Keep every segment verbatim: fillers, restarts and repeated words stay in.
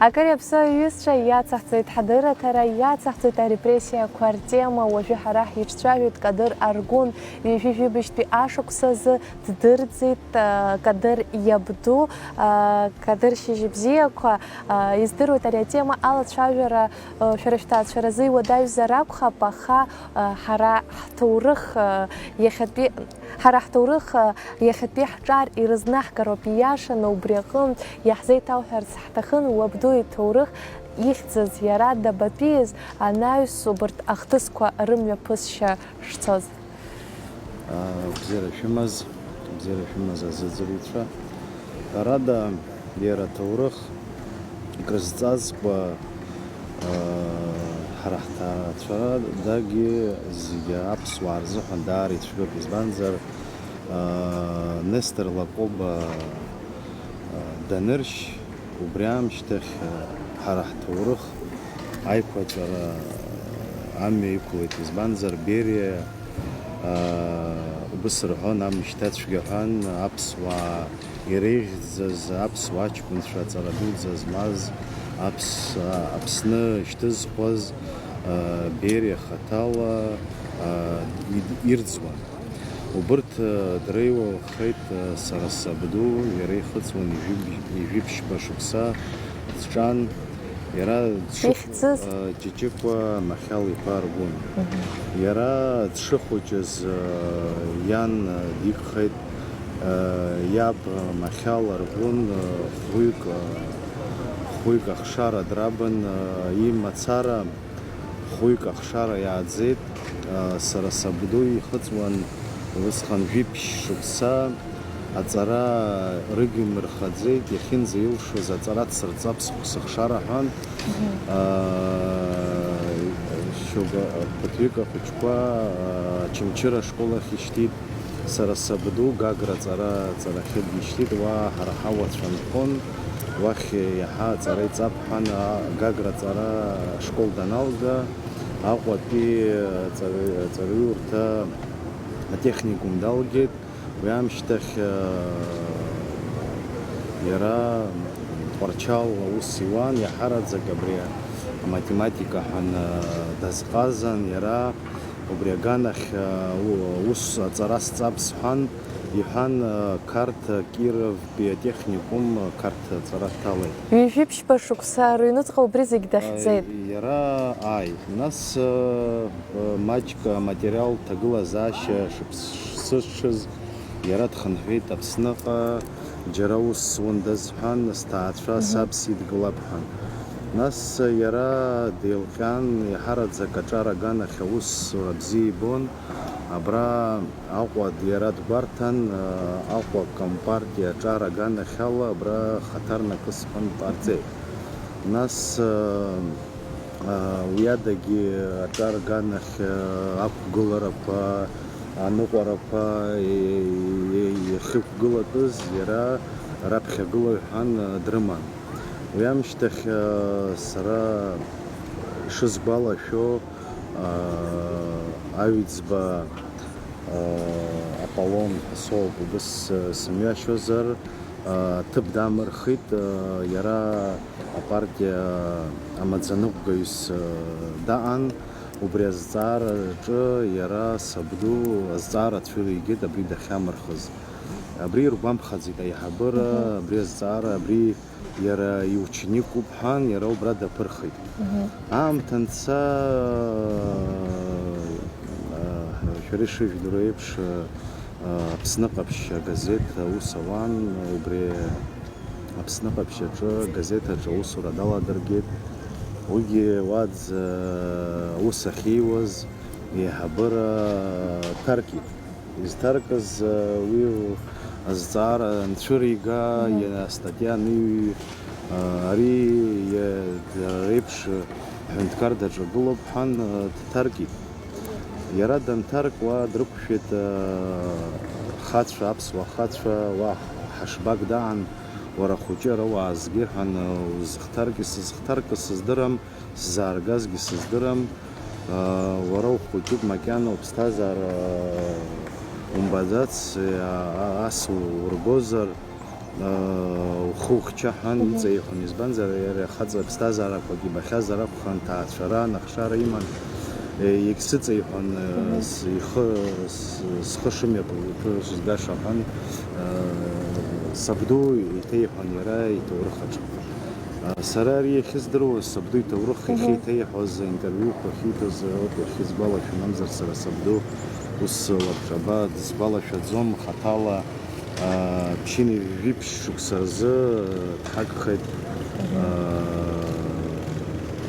Акыр иаԥсоу аҩызцәа, иацаҳҵоит ҳадырраҭара, иацаҳҵоит арепрессиақәа ртема. Уажәы ҳара ҳиҿцәажәоит Кадыр Аргәын. Ҩажәи жәибжьтәи ашықәс азы ддырӡит, а, Кадыр иабду, а, Кадыр, шьыжьбзиақәа. А, издыруеит, ари атема алацәажәара, а, шәара шәҭаацәаразы иуадаҩзар акәхап, аха, а, ҳара ҳҭоурых, а, иахьатәи Ҳара ҳҭоурых, а, иахьатәи ҳҿар ирызнаҳгароуп, ииашаны убри аҟынтә иаҳзеиҭауҳәарц ҳҭахын, уабду иҭоурых ихьӡыз, иара дабатәиз анаҩс убарҭ ахҭысқәа рымҩаԥысшьа шцоз. Бзиара шәымаз, бзиара шәымаз азыӡырҩцәа. Ҳәарада, иара аҭоурых крызҵазкуа, аа, ҳара ҳҭаацәарадагьы зегьы аԥсуаа рзыҳәан даара ицәгьоуп, избанзар, аа, Нестор Лакоба, аа, даныршь, убри аамышьҭахь, аа, ҳара ҳҭоурых аиқәаҵәара амҩа иқәлеит, избанзар, Бериа, аа, убыс рҳәон, амышьҭацәгьа ҳәан, аԥсуаа иреиӷьӡаз, аԥсуа аҷкәынцәа аҵара дуӡӡа змаз, аԥс-, Аԥсны ишьҭызхуаз, аа, Бериа хаҭала, аа, ид-, ирӡуан. Убырҭ, аа, дреиуахеит, аа, сара сабду, иара ихыҵуан ижәиб-, ижәиԥшьба шықәса дҿан. Иара дшыхә-, Ихьӡыз? Ҷыҷыкәа Махьал-иԥа Аргәын. Мгм. Иара дшыхәыҷыз, иан дигхеит, иаб Махьал Аргәын хәҩык, хәҩык ахшара драбын, имацара хәҩык ахшара иааӡеит, сара сабду ихыҵуан усҟан жәиԥшь шықәса. Аҵара рыгымырхаӡеит, иахьынӡаилшоз аҵара дсырҵап сыхәсыхшара ҳәан. Мгм. Аа, шьоук, ԥыҭҩык ахәыҷқәа, аа, Очамчыра ашкол ахь ишьҭит, сара сабду Гагра аҵара, аҵарахьы дишьҭит, уа ҳара ҳауацәа нхон, уахь иаҳа аҵара иҵап ҳәан, а, Гагра аҵара ашкол даналга, Аҟәатәи аҵараҩ-, аҵараиурҭа атехникум далгеит. Уи аамышьҭахь, э, иара Тҟәарчал аус иуан, иаҳараӡак абри аматематика ҳәан, э, дазҟазан, иара убри аганахь, э, у-, ус аҵара сҵап сҳәан, иҳәан, э, Қарҭ, Кировтәи атехникум, э, Қарҭ аҵара дҭалеит. Ҩажәи ԥшьба шықәса рыҩнуҵҟа убри зегь дахьӡеит. Э, иара, ааи, нас, э, маҷк аматериал ҭагылазаашьа шыԥсыҽыз иара дхынҳәит Аԥсныҟа, џьара ус зундаз ҳәан, сҭаацәа, мгм, саб сидгылап ҳәан. Нас иара деилҟьан, иаҳараӡак аҿар аганахь аусура бзиа ибон. Абра Аҟәа иара дгәарҭан, Аҟәа компартиа аҿар аганахьала абра хаҭарнакы сҟынтә ҟарҵеит. Нас, Уи адагьы аҿар аганахь ақәгыларақәа, аныҟәарақәа иахьықәгылатәыз иара раԥхьагылаҩ ҳәан дрыман. Уи амышьҭахь сара ишысгәалашәо, Аҩӡба Аполлон ҳәа соуп, убыс сымҩашьозар, ҭыԥ дамырхит, иара апартиа амаӡаныҟәгаҩыс даан, убри азҵаараҿы иара сабду азҵаара цәыригеит, абри дахьамырхыз. Абри иргәамԥхаӡеит аиҳабыра, мгм, абри азҵаара, абри иара иученикуп ҳәан, иара убра даԥырхеит. Мгм. Аамҭа анца, а, шәара ишыжәдыруа еиԥш, а, Аԥсны Ҟаԥшь агазеҭ аус ауан, убри Аԥсны Ҟаԥшь аҿы, агазеҭ аҿы аусура даладыргеит. Уигьы уаӡ, а, аус ахьиуаз еиҳабыра ҭаркит. Изҭаркыз, уи азҵаара анцәырига, мгм, астатиа аныҩ, ари иа-, дара реиԥш аҳәынҭқар даҿагылоуп ҳәан, дҭаркит. Иара данҭарк, уа дрықәшәеит, ахацәа, аԥсуа ахацәа, уа ҳашбак даан, уара хәыҷы ара уаазгеи ҳәан, узыхҭарки сызхҭарки сыздырам, сзааргазгьы сыздырам, аа, уара ухәыҷуп, макьана уԥсҭазаара умбаӡац, а-, а-, ас ургозар, Ухы ухчаҳәан иҵеиҳәон, избанзар, иара ихаҵа ԥсҭазаарақәак ибахьазар акәхарын, ҭаацәара, анахшара иман, егьсыҵеиҳәон, схы шымҩаԥыргоз сызгаша ҳәан, сабду иҭеиҳәон иара иҭоурых аҿы. Сара ари иахьыздыруаз сабду иҭоурых, иахьеиҭеиҳәоз, аинтервиуқәа ахьиҭоз ауп иахьызгәалашәо, мамзар сара сабду ус лабҿаба дысгәалашәаӡом хаҭала. Ԥшьынҩажәи жәиԥшь шықәса рзы дҳагхеит.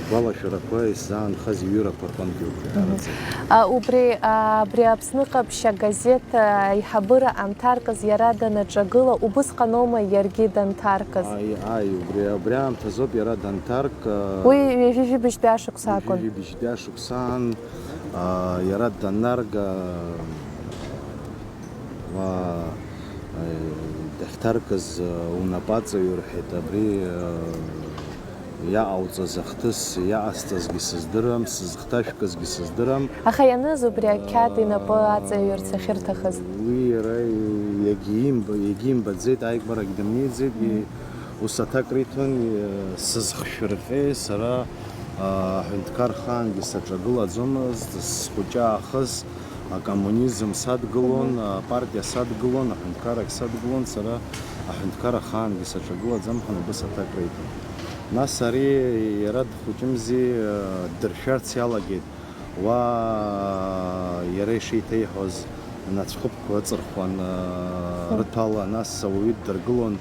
Гәалашәарақәа исзаанхаз иҩырақәа рҟынтәи убри ҳараӡак. А, убри, а, абри Аԥсны Ҟаԥшь агазеҭ, а, аиҳабыра анҭаркыз иара данаҿагыла, убысҟаноума иаргьы данҭаркыз? Аи, аи, убри, убри аамҭазоуп иара данҭарк, а, Уи ҩажәи жәибжьтәи ашықәс акәын. Ҩажәи жәибжьтәи ашықәсан, а, иара даннарга, уа, а, дахьҭаркыз, а, унапаҵаҩы рҳәеит, абри, а, иаҟауҵаз ахҭыс иаҟасҵазгьы сыздырам, сызхҭашәкызгьы сыздырам. Аха ианыз убри ақьаад инапы аҵаҩырц ахьырҭахыз. Уи иара иагьимб-, иагьимбаӡеит, аиқәбарагь дымнеиӡеит, и-, ус аҭак риҭон, и-, сызхшәырҟьеи, сара, а, аҳәынҭқар хаангьы саҿагылаӡомызт, схәыҷы аахыс акоммунизм садгылон, апартиа садгылон, аҳәынҭқаррагь садгылон, сара аҳәынҭқар ахаангьы саҿагылаӡам ҳәа убыс аҭак риҭон. Нас ари иара дхәыҷымзи, ддыршәарц иалагеит. Уа иара ишеиҭеиҳәоз, нацәхыԥқәа ыҵырхуан, рыҭәала, нас ауаҩы ддыргылон,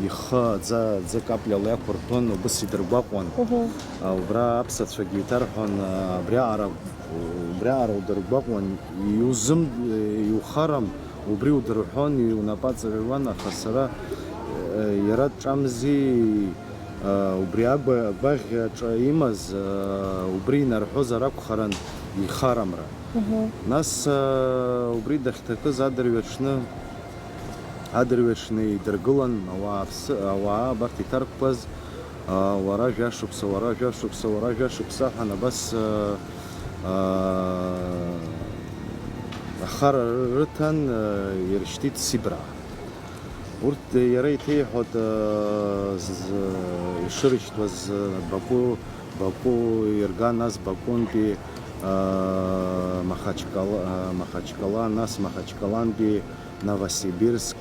ихы аӡы, аӡы каплала иақәыртәон, убыс идыргәаҟуан. Убра аԥсацәагьы еиҭарҳәон, абриаҟара, убриаҟара удыргәаҟуан, иузым-, иухарам, убри удырҳәон, иунапаҵаҩуан, аха сара, иара дҿамзи, убри агәаӷьаҿы имаз, убри инарҳәозар акәхарын ихарамра. Нас, убри дахьҭакыз адырҩаҽны, адырҩаҽны идыргылан ауаа, ауаа абарҭ иҭаркқәаз, уара жәашықәса, уара жәашықәса, уара жәашықәса ҳәа абас, ахара рыҭан, иршьҭит Сибраа. Урҭ иара иҭеиҳәоит, ишырышьҭуаз, Баку, Баку ирган, нас Бакунтәи, Махачкала, Махачкала, нас Махачкалантәи Новосибирск,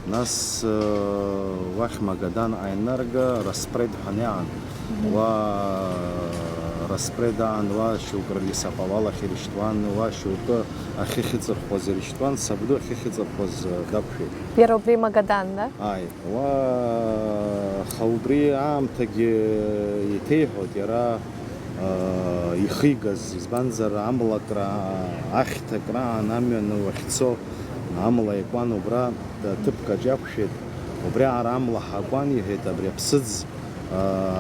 нас уахь Магадан аинарга, Распред ҳәа иаан. Уа Распред аан, уа шьоукы ргьы Саповал ахь ирышьҭуан, уа шьоукы ахьы ахьыҵырхуаз ирышьҭуан, сабду ахьы ахьыҵырхуаз, э, дақәшәеит. Иара убри Магадан, да? Ааи, уа, аха убри аамҭагьы иҭеиҳәоит иара, э, ихигаз, избанзар, амла акра, ахьҭа акраан амҩан уахьцо, амла иакуан убра, ҭыԥкаҿ иақәшәеит, убри аара амла ҳакуан, иҳәеит, абри аԥсыӡ,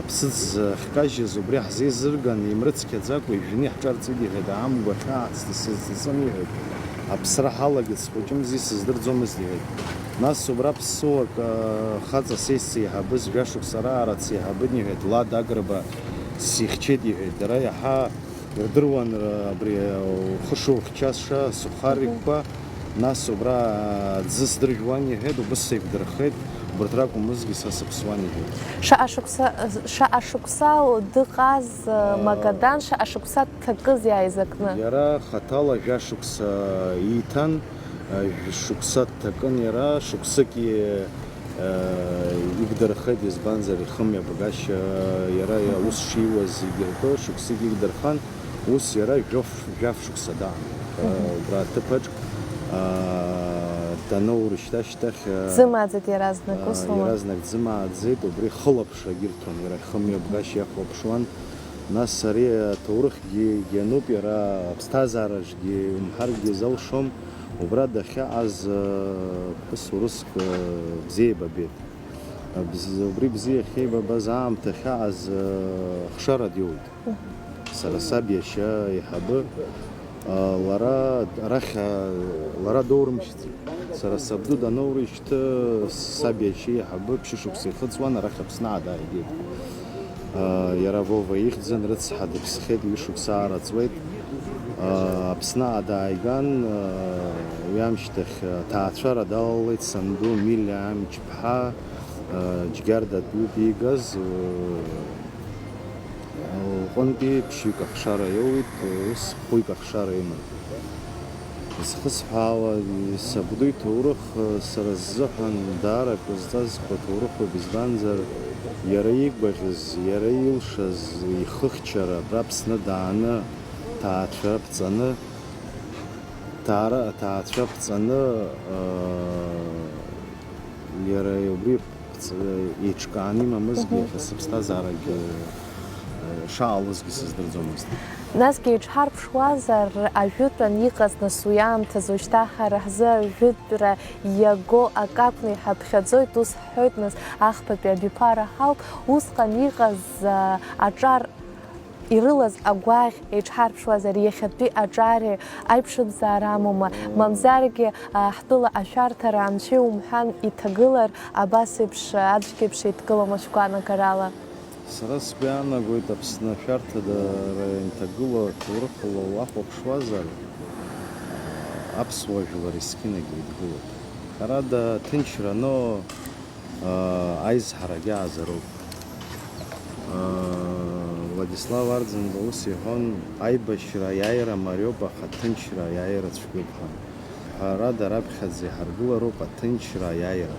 аԥсыӡ ахькажьыз убри ҳзеизырган, имрыцқьаӡакәа ижәны иаҳҿарҵеит, иҳәеит, амгәахьаа ҳцыцын, иҳәеит, аԥсра ҳалагеит, схәыҷымзи, сыздырӡомызт, иҳәеит. Нас убра ԥсуак, хаҵа сеиз сеиҳабыз, жәашықәса раара дсеиҳабын, иҳәеит, Лад Агрба сихьчеит, иҳәеит, дара иаҳа ирдыруан, абри ухы шухьчаша, сухарикқәа, нас убра аӡы сдыржәуан, иҳәеит, убыс сеиқәдырхеит, убарҭ ракәымызгьы са сыԥсуан, иҳәеит. Шаҟа шықәса, шаҟа шықәса дыҟаз, Магадан, шаҟа шықәса дҭакыз иааизакны? Иара хаҭала жәашықәса ииҭан, жәшықәса дҭакын иара, шықәсыки Игдырхеит, избанзар, ихымҩаԥгашьа, иара аус шиуаз зегьы ртәы шықәсык игдырхан, ус иара жәаф-, жәаф шықәса даан, убра аҭыԥаҿ, даноурышьҭ ашьҭахь, Дзымааӡеит иаразнак, усоума? Иаразнак дзымааӡеит, убри хылаԥшрагьы ирҭон, иара ихымҩаԥгашьа иахәаԥшуан. Нас ари аҭоурыхгьы иануп, иара аԥсҭазаараҿгьы умҳәаргьы залшом. Убра дахьаҟаз, э, ԥҳәыс урыск, э, бзиа еибабеит. Э, бз-, убри бзиа ахьеибабаз аамҭа ахьаҟаз, э, ахшара диуеит. Сара саб иашьа еиҳабы, э, лара арахь, э, лара доурымшьӡеит. Сара сабду даноурышьҭы, саб иашьа еиҳабы ԥшьышықәса ихыҵуан, арахь Аԥсны аадааигеит. Иара Вова ихьӡын, рыцҳа дыԥсхьеит, ҩышықәса аараҵуеит. Аԥсны дааиган, уи амшьҭахь аҭаацәара далалеит санду Милиа Амҷԥҳа, Џьгьарда Тәҩык иигаз, лҟынтәи ԥшьҩык ахшара иоуит, ус хәҩык ахшара иман. Изхысҳәаауа, сабду иҭоурых сара сзыҳәан даара акрызҵазкуа ҭоурыхуп, избанзар, иара игәаӷьыз, иара илшаз, ихыхьчара абра Аԥсны дааны ҭаацәа ԥҵаны, ҭаара-, ҭаацәа ԥҵаны, аа, иара убри ԥҵ-, еиҿкааны имамызгьы, Мгм. Иахьа сыԥсҭазаарагьы, э, шаалозгьы сыздырӡомызт. Насгьы иҽҳарԥшуазар, ажәытәан иҟаз нас уи аамҭазы, уажәшьҭа ҳара ҳзы ажәытәра иаго акакәны иҳаԥхьаӡоит, ус ҳҳәоит, нас, ахԥатәи абиԥара ҳауп, усҟан иҟаз, а, аҿар ирылаз агәаӷь еиҽҳарԥшуазар, иахьатәи аҿари аиԥшымзаара амоума, мамзаргьы, а, ҳтәыла ашәарҭара анцәа иумҳәан иҭагылар, абас еиԥш, аӡәк еиԥш еидкылома шәгәаанагарала? Сара сгәы иаанагоит, Аԥсны ашәарҭадара инҭагылоу аҭоурыхла уахәаԥшуазар, аԥсуа жәлар есқьынагь еидгылоуп. Ҳәарада, аҭынчра аноу, аа, аизҳарагьы аазароуп. Аа, Владислав Арӡынба ус иҳәон, аибашьра аиааира мариоуп, аха аҭынчра аиааира цәгьоуп ҳәа. Ҳәарада, раԥхьаӡа иҳаргылароуп аҭынчра аиааира.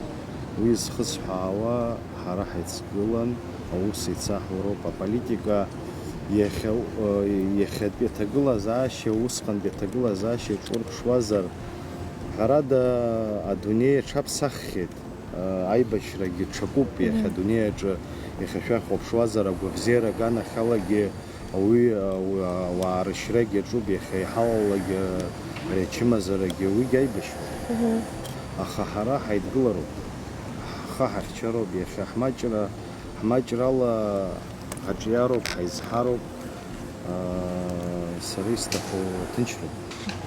Уи зхысҳәаауа, ҳара ҳаицгылан, аус еицаҳуроуп. Аполитика иахьа, иахьатәи аҭагылазаашьа, усҟантәи аҭагылазаашьа еиҿурԥшуазар, ҳәарада, адунеи аҽаԥсаххьеит. Аибашьрагьы ҽакуп иахьа Мгм. Адунеи аҿы, иахьа шәахәаԥшуазар, агәабзиара аганахьалагьы ауаҩы, ауаа рышьрагь иаҿуп, иахьа иҳалалак ари ачымазарагьы, уигь аибашьроуп. Мгм. Аха ҳара ҳаидгылароуп, ҳхы ҳахьчароуп, иахьа ҳмаҷра, ҳмаҷрала ҳаҿиароуп, ҳаизҳароуп. Сара исҭаху аҭынчроуп,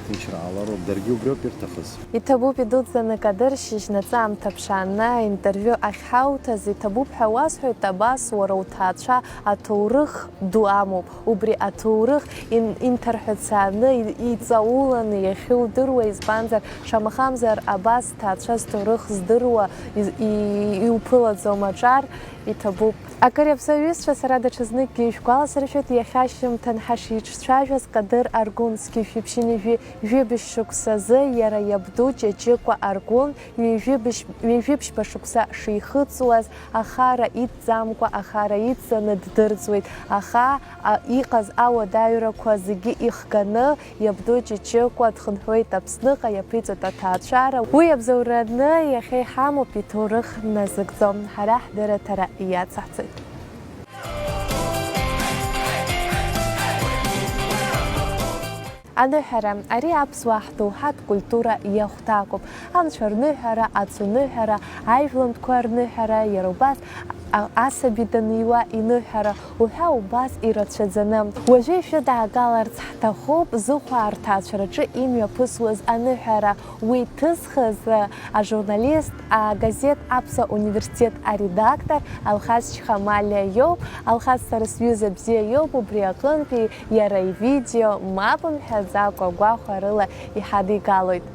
аҭынчра ҟалароуп, даргьы убриоуп ирҭахыз. Иҭабуп идуӡӡаны Кадыр шьыжьнаҵы аамҭа ԥшааны аинтервиу ахьҳауҭаз, иҭабуп ҳәа уасҳәоит, абас уара уҭаацәа аҭоурых ду амоуп. Убри аҭоурых ин-, инҭарҳәацааны, и-, иҵауланы иахьудыруа, избанзар, шамахамзар, абас ҭаацәа зҭоурых здыруа из-, и-, иуԥылаӡом аҿар, иҭабуп. Акыр иаԥсоу аҩызцәа, сара даҽазныкгьы ишәгәаласыршәоит, иахьа ашьыжьымҭан ҳашицәажәаз Кадыр Аргәын, зқьи жәшәи ԥшьынҩажәи жәибжь шықәсазы иара иабду Ҷыҷыкәа Аргәын ҩажәи быжь-, ҩажәи ԥшьба шықәса шихыҵуаз, ахара идҵамкәа, ахара идҵаны ддырӡуеит, аха, а, иҟаз ауадаҩрақәа зегьы ихганы, иабду Ҷыҷыкәа дхынҳәуеит Аԥсныҟа, иаԥиҵоит аҭаацәара. Уи абзоураны иахьа иҳамоуп иҭоурых назыгӡо. Ҳара ҳдырраҭара иацаҳҵоит. Аныҳәара, ари аԥсуаа ҳдоуҳатә культура иахәҭакуп. Анцәа рныҳәара, ацуныҳәара, аижәлантәқәа рныҳәара, иара убас а-, асаби даниуа иныҳәара уҳәа убас ирацәаӡаны. Уажәы ишәыдаагаларц ҳҭахуп зыхәаа рҭаацәараҿы имҩаԥысуаз аныҳәара. Уи ҭызхыз, э, ажурналист, агазеҭ Аԥсуа университет аредактор Алхас Чхамалиа иоуп. Алхас сара сҩыза бзиа иоуп, убри аҟынтәи иара ивидео мап мҳәаӡакәа гәахәарыла иҳадигалоит.